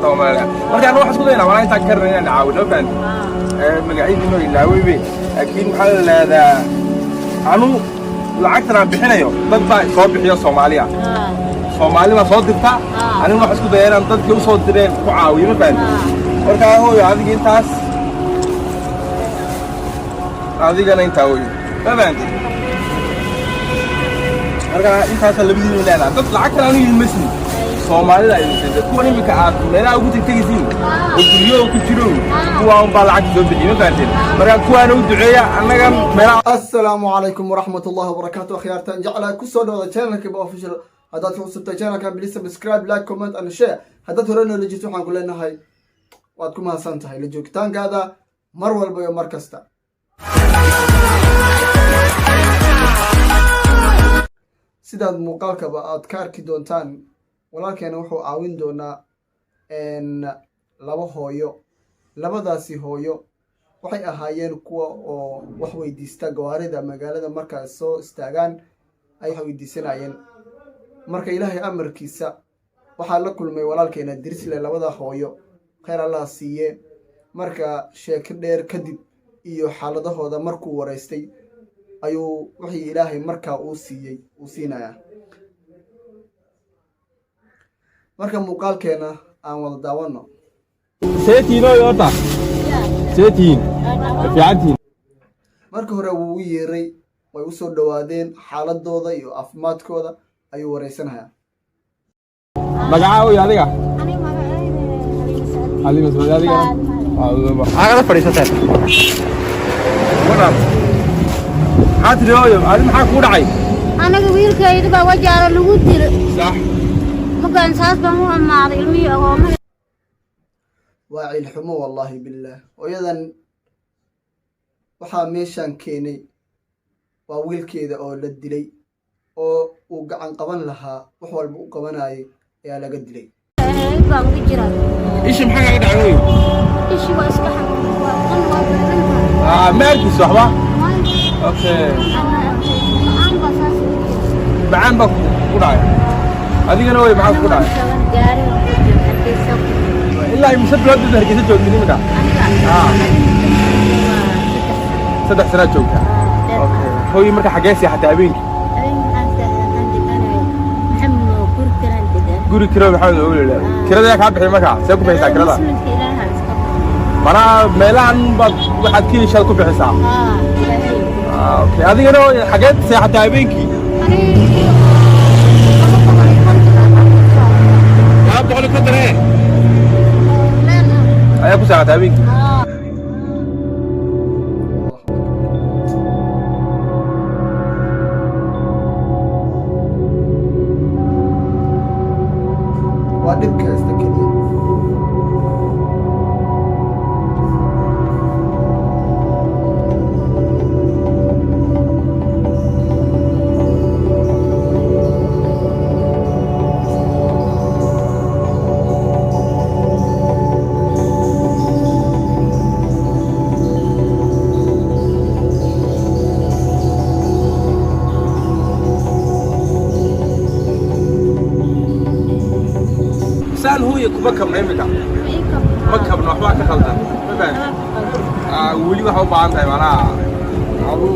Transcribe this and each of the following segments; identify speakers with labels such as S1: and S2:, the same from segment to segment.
S1: Soomaaliya marka anu waxaan isku daynaa walaa intaan karna inaan caawino, fahanti? Magacyadiinoo ilaaweybe, laakiin maxaa la lahdaa, anu lacagtan aan bixinayo dad baa soo bixiyo Soomaaliya, Soomaali baa soo dirta. Anigu waxaan isku daya inaan dadkii usoo direen ku caawiyo, ma fahanti? Marka hooyo, adiga intaas, adigana intaa hooyo, ma fahanti? Marka intaasaa labadiinu leedaha. Dad lacagtan anigu idinma siin, Soomaalida idin siisay. Kuwan iminka aad meelaha ugu tegtegaysiin oo guryahooda ku jiro, kuwaa unbaa lacagta soo bixiy, ma fahanteen? Marka kuwaana u duceeya, annagan meelaha.
S2: Asalaamu calaykum waraxmat ullahi wabarakaatu. Akhyaartan jeclaa, kusoo dhawaada channelka Hibo Official. Haddaad ku cusubtay channelkan, please subscribe, like, comment and share. Haddaad hore noola jirto, waxaan ku leenahay waad ku mahadsan tahay la joogitaankaada mar walba iyo mar kasta. Sidaad muuqaalkaba aad ka arki doontaan, walaalkeena wuxuu caawin doonaa laba hooyo. Labadaasi hooyo waxay ahaayeen kuwa oo wax weydiista gawaarida magaalada. Markaa soo istaagaan ay wax weydiisanayeen. Marka Ilaahay amarkiisa waxaa la kulmay walaalkeena Dirisle labada hooyo, kheyr Allaha siiye. Marka sheeko dheer kadib iyo xaaladahooda markuu waraystay, ayuu wixii Ilaahay markaa uu siiyey uu siinayaa. Marka muuqaalkeena aan wada daawano.
S1: Seetiin hooyo, horta seetiin fiicantiin?
S2: Marka hore wuu u yeeray, way usoo dhowaadeen, xaaladooda iyo caafimaadkooda ayuu wareysanayaa.
S1: Magacaa hooyo adiga? Halima Saadi. Adiga maxaa kala fadhiisateen? Waran, maxaa tiri hooyo? Adi maxaa kuu dhacay?
S3: Anaga wiilkayda baa Wajaale lagu dilay.
S1: Sax.
S3: Markaan saas baan u amaaday ilmihii agoomaha.
S2: Waa ciilxumo, wallaahi billaah. Hooyadan waxaa meeshaan keenay waa wiilkeeda oo la dilay, oo uu gacan qaban lahaa, wax walba u qabanayay ayaa laga dilay.
S3: Ahayd baan ugu jiraa.
S1: Ishi maxaa kaaga dhacay hooyo?
S3: Ishi waa iska xanuun, waa tan, waa beeran tahay.
S1: Ah, ma arkayso waxba? Okay.
S3: Macaan baa saas ugu jira.
S1: Macaan baa ku dhacay. Adigana hooyo, maxaa ku dhacay?
S3: Gaari baan ku jira Hargeysa.
S1: Ilaa imise bilood baad Hargeysa joogtay iminka?
S3: Aniga?
S1: Ah. 3 sanaad joogtaa. Okay hooyo, marka xaggee seexatay habeenkii? Guri kiro maxamed oogu leeyahay. Kirada yaa kaa bixiyay? Markaa see ku bixisaa kirada? Manaa meelahan baad waxaad ka heshaad ku bixisaa? Ah, okay. Adigana hooyo, xageed seexatay habeenkii? 250 ee ayaa ku seexatay habeenkii.
S2: Waa dhibka haysta keliya.
S1: Saan hooyo kuma kabna imika, ma kabno, waxbaa ka khaldan, ma fahamtid? Ah, weli waxaa u baahan tahay macnaha adu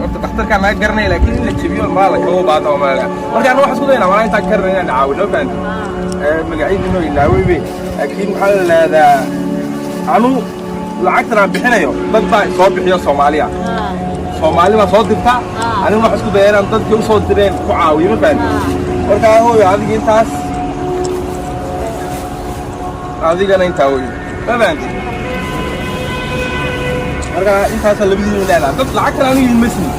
S1: horta dhakhtarkaa naga garanaya, laakiin in la jebiyo maa la kama u baahan tahay malaha. Marka anu waxaan isku daynaa walaa intaan karna inaan caawino, ma fahamtid? Magacyadiinoo ilaaweybe, laakiin maxaa la lahdaa, anu lacagtan aan bixinayo dad baa soo bixiyo Soomaaliya, Soomaali baa soo dirta. Anigu waxaan isku daya inaan dadkii usoo direen ku caawiyo, ma fahamtid? Marka hooyo, adiga intaas, adigana intaa hooyo, ma fahamtid? Marka intaasaa labadiinu leedaha. Dad lacagtan anigu idinma siin,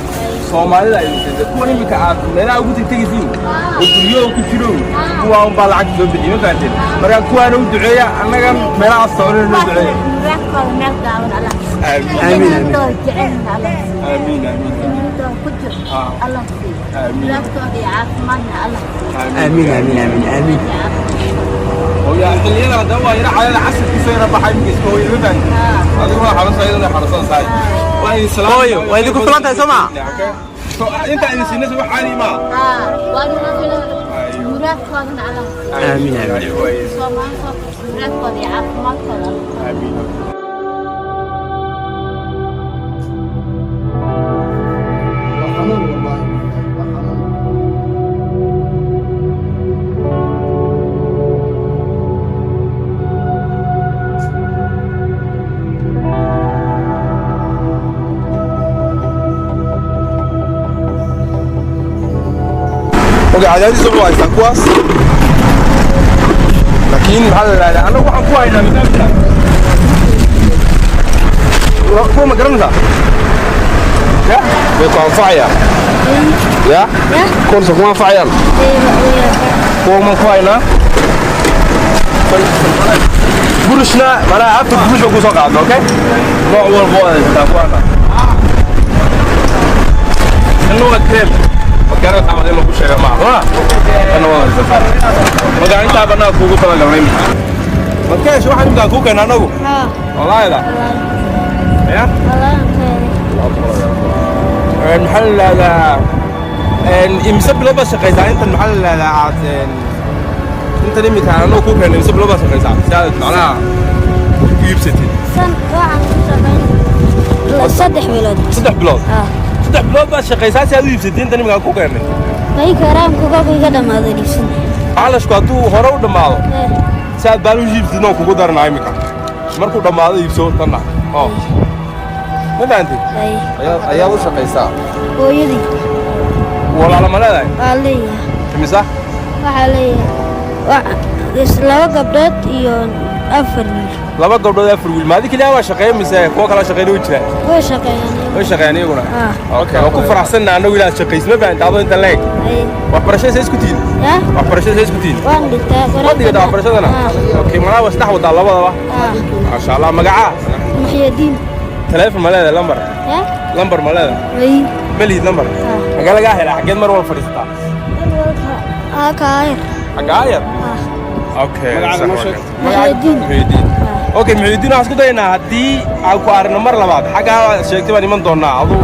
S1: Soomaalida idin siisay. Kuwan iminka aad meelaha ugu tegtegaysiin oo guryahooda ku jiro, kuwaa unbaa lacagta soo bixiy, ma fahanteen? Marka kuwaana u duceeya, annagan meelahaas soconina noo duceeya. Aamiin, aamin, aamin,
S4: amiin, amiin, amiin, amiin.
S1: Hooya, xilliyada haddaba waa yara cadada casirkiisa yara baxay iminka iska hooyada, ma fahanteen? Adigu waa xanuunsan, iyaduna xanuunsan tahay. Waa idin salaam.
S4: Hooyo, waa idinku filan tahay, soo ma?
S1: Okay. So, intaa idin siinaysa wax caadi ma.
S3: Muraadkoodana Allah.
S4: Aamin, aamin.
S3: Soomaali soo muraadkooda iyo caafimaadkooda Allah.
S1: Amiin.
S2: Waa xanuun, wallaahi billaahi, waa xanuun.
S1: Okay, cadaadis wuxuu haystaa kuwaas, laakiin maxaa la yidhahdaa, annagu waxaan ku haynaa nidaamka kuwa, ma garanaysaa? Ya way ku anfacayaan, ya kuwanse kuma anfacayaan. Kuwa man ku haynaa burushna, manaa afar burush baa kusoo qaadna. Okay, nooc walba waa haysataa kuwaana. Kanna waa cream, ma garanaysaa? Ama in lagu sheega maaha, soo ma? Kanna waa haysataa. Marka intaa banaa kuugu talagalnay markeesh waxaan imkaan kuu keena annagu.
S3: Haa.
S1: Walaayda ya.
S3: Wallaahi.
S1: Maxaa la yidhahdaa, imise bilo baad shaqaysaa intan, maxaa la yidhahdaa, aad intan imika annagu kuu keena, imise bilo baad shaqaysaa si aad macnaha u iibsatid?
S3: San waxaan ku shaqayn 3 bilood.
S1: 3 bilood?
S3: Ah.
S1: 3 bilood baad shaqaysaa si aad u iibsatid intan imika aan kuu keennay?
S3: May, karaamka kolka iga dhamaado iibsan.
S1: Calashku hadduu hore u dhammaado, si aad baal u iibsatid oo kugu daranaa imika markuu dhammaado iibso tanna oo ma fahantid?
S3: Ay.
S1: Ayaad u shaqaysaa?
S3: Hooyadii.
S1: Walaalo ma leedahay?
S3: Waa leeyahay.
S1: Imisa?
S3: Waxaa leeyahay laba gabdhood iyo afar wiil.
S1: Laba gabdhood, afar wiil. Maadi keliya waa shaqeeya mise kuwa kala shaqeyn way jiraan?
S3: Way shaqeeyaan.
S1: Way shaqeeyaan iyaguna?
S3: Ah.
S1: Okay, waa ku faraxsanna annagu inaad shaqaysid, ma fahantid? Adoo inta leeg
S3: Ay.
S1: waxbarashada say isku tihiin?
S3: Ya.
S1: Waxbarashada say isku tihiin?
S3: Waan dhigtaa.
S1: Waad dhigataa waxbarashadana?
S3: Ah.
S1: Okay, manaa waa isdhex wadaa labadaba.
S3: Ah.
S1: Maasha Allah. Magacaa?
S3: Muxyadiin.
S1: Taleefon ma leedahay, lambar?
S3: Ya.
S1: Lambar ma leedahay?
S3: May.
S1: Ma lihid lambar?
S3: Ah.
S1: Xagee lagaa helaa? Xageed mar walba fadhiisataa?
S3: Akaayar.
S1: Xagaayar.
S3: Ah.
S1: Okay.
S5: Magacaaga noo sheeg.
S3: Muxyadiin.
S1: Muxyidiin. Okay, Muxyidiin, waxaan isku dayaynaa haddii aan ku aragno mar labaad xaggaa sheegtay baan iman doonaa aduu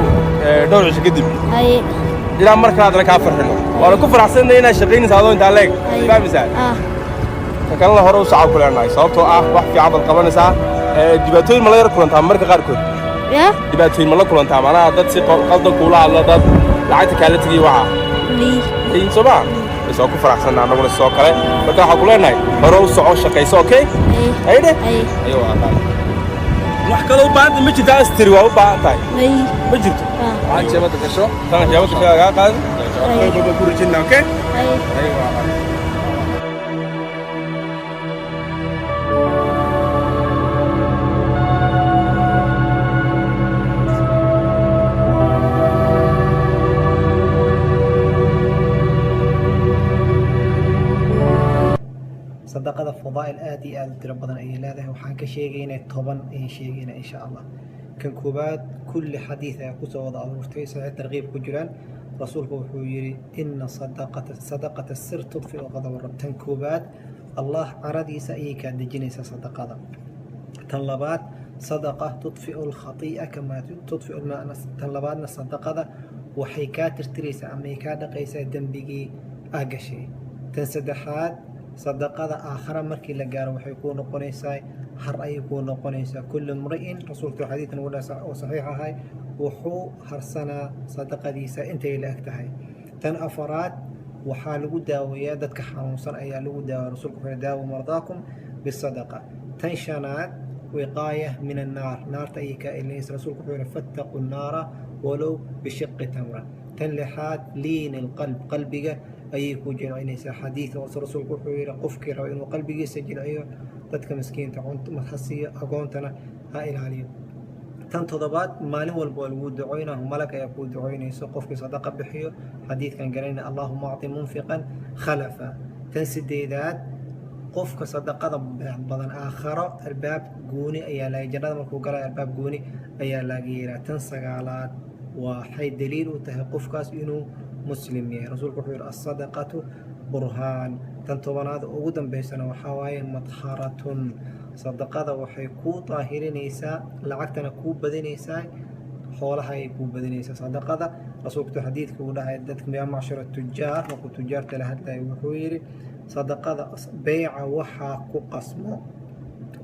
S1: dhowr cisho kadib.
S3: Ay.
S1: Ilaa mar kale haddana kaa farxino. Waana ku faraxsannahay inaad shaqaynaysa adoo intaa leeg.
S3: Ay.
S1: Fahmaysaa?
S3: Ah.
S1: Ta kalena hore u soco ku leenahay, sababtoo ah wax fiican baad qabanaysaa. Dhibaatooyin ma la yar kulantaa marka qaarkood?
S3: Ya.
S1: Dhibaatooyin ma la kulantaa, macnaha dad si qaldan kuula hadla, dad lacagta kaala tegay waxa?
S3: May.
S1: Ay, soo ma bas? Waa ku faraxsannaha annaguna sidoo kale. Marka waxaan ku leenahay hore u soco, shaqayso, okay?
S3: Ay.
S1: Haydhe.
S3: Ay.
S1: Ayo, waa qaali. Wax kaloo u baahanta ma jirtaa? Astiri waa u baahan tahay?
S3: May.
S1: Ma jirto?
S3: Ah.
S5: Waxaan jeebada gasho.
S1: Tan jeebada gasho lagaa qaadan.
S3: Ay.
S1: Baa ku rajinaa, okay?
S3: Ay.
S1: Ayo, waa qaali.
S6: Sadaqada fadaa'il aad iyo aad u tiro badan ayay leedahay. Waxaan ka sheegaynaa 10 ayaan sheegaynaa, insha Allah. Kan koowaad, kulli xadiid ayaa kusoo wada aruurtay, saxiix tarqiib ku jiraan. Rasuulku wuxuu yidhi: "Ina sadaqata sir tudfiu qadab rab." Tan koowaad, Allah caradiisa ayay kaa dejinaysaa sadaqada. Tan labaad, sadaqa tudfiu alkhati'a kamaa tudfiu almaa. Tan labaadna, sadaqada waxay kaa tirtiraysaa ama ay kaa dhaqaysaa dembigii aa gashay. Tan saddexaad, sadaqada aakhara markii la gaaro waxay kuu noqonaysaa har ayay kuu noqonaysaa. Kullu mri'in, rasuulku xadiidkan ugu dhaha oo saxiix ahay, wuxuu harsanaa sadaqadiisa intay la eg tahay. Tan afaraad, waxaa lagu daaweeyaa dadka xanuunsan ayaa lagu daaweeya. Rasuulku wuxuu yihi: "Daawu mardaakum bisadaqa." Tan shanaad, wiqaaya min annaar, naarta ayay kaa ilinaysa. Rasuulku wuxuu yihi: "Fattaqu nnaara walow bishiqi tamra." Tan lixaad, liin alqalb, qalbiga ayay ku jilcinaysaa. Xadiid hoose rasuulku wuxuu yihi: "Qofkii raba inuu qalbigiisa jilciyo, dadka miskiinta cunto ha siiyo, agoontana ha ilaaliyo." Tan toddobaad, maalin walba waa lagu ducoynaa, malag ayaa kuu ducoynayso qofkii sadaqa bixiyo. Xadiidkan garanayna: "Allahuma acti munfiqan khalafa." Tan sideedaad, qofka sadaqada badan aakharo albaab gooni ayaa laga, jannada markuu galaya albaab gooni ayaa laga yeelaa. Tan sagaalaad, waxay daliil u tahay qofkaas inuu muslim yahay. Rasuulku wuxuu yihi: "Asadaqatu burhaan." Tan 10aad ugu dambeysana waxaa waaye madharatun. Sadaqada waxay kuu daahirinaysaa, lacagtana kuu badinaysaa, xoolaha ay kuu badinaysaa sadaqada. Rasuulku xadiidka uu dhahay dadka يا معشر التجار, markuu tujaarta la hadlayay, wuxuu yidhi: sadaqada beyca waxaa ku qasmo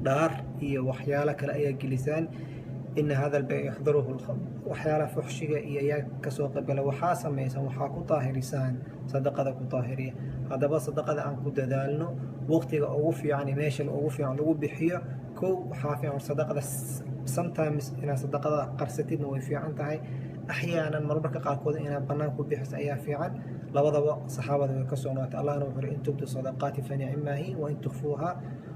S6: dhaar iyo waxyaalo kale ayaa gelisaan. إن هذا البيع يحضره waxyaalaha fuxshiga iyo ayaa kasoo qaybgala. Waxaa samaysan, waxaa ku daahirisaan sadaqada, ku daahiriya. Haddaba sadaqada aan ku dadaalno, waqtiga ugu fiican iyo meesha ugu fiican lagu bixiyo. Kow, waxaa fiican sadaqada sometimes inaad sadaqada qarsatidna way fiican tahay. Axyaanan, marmarka qaarkood, inaad bannaan ku bixiso ayaa fiican. Labadaba saxaabada way kasoo noqotay. Allahna wuxuu yidhi: إن تبدوا الصدقات فنعما هي وإن تخفوها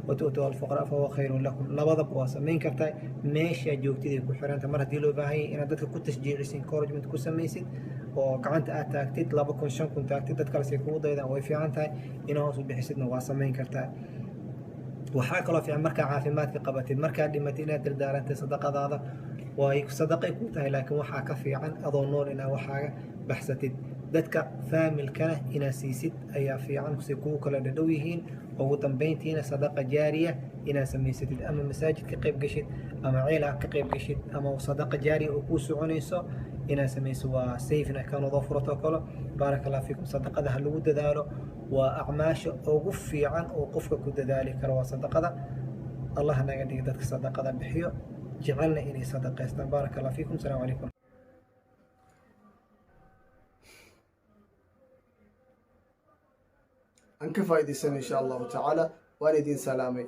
S6: وتؤتوها الفقراء فهو خير لكم. Labadaba waa samayn kartaa, meeshaa joogtiday ku xiranta. Mar haddii loo baahan yahay inaad dadka ku tashjiicisid, encouragement ku samaysid oo gacanta aad taagtid, 2000, 5000 taagtid, dad kale say kugu daydaan, way fiican tahay. Inaad hoos u bixisidna waa samayn kartaa. Waxaa kaloo fiican markaa caafimaadka qabatid, markaa dhimatid, inaad dardaarantay sadaqadaada. Way sadaqay ku tahay, laakiin waxaa ka fiican adoo nool inaad waxaaga baxsatid. Dadka faamilkana inaad siisid ayaa fiican, si kugu kala dhadhow yihiin. Ugu dambeyntiina, sadaqa jaariya inaad samaysatid, ama masaajid ka qayb gashid, ama ceel aad ka qayb gashid, ama sadaqa jaariya oo kuu soconayso inaad samayso, waa saving account adoo furato kale. بارك الله فيكم. Sadaqada ha lagu dadaalo, waa acmaasha ugu fiican oo qofka ku dadaali karo waa sadaqada. Allah naga dhiga dadka sadaqada bixiyo, jecelna inay sadaqaystaan. بارك الله فيكم. السلام عليكم.
S2: Aan ka faa'iidaysano, insha Allahu tacaala. Waan idin salaamay.